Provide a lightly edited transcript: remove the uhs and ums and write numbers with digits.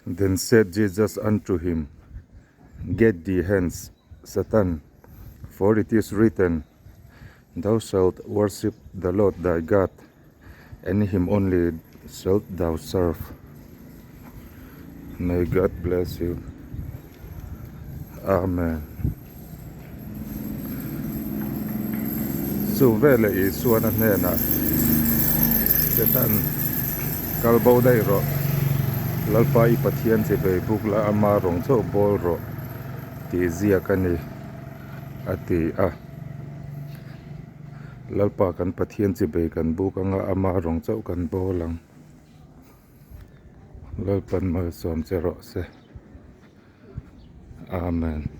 Then said Jesus unto him, Get thee hence, Satan, for it is written, Thou shalt worship the Lord thy God, and him only shalt thou serve. May God bless you. Amen. Chu veleh Isuan a hnenah, Setan, kal bo daih rawh. Lalpa i Pathian chi bei buk la, ama rawng chauh bawl rawh tih ziak a ni, a ti a. Lalpa kan Pathian chi bei kan buk anga ama rawng chauh kan bawl ang. Lalpan malsawm che rawh se. Amen.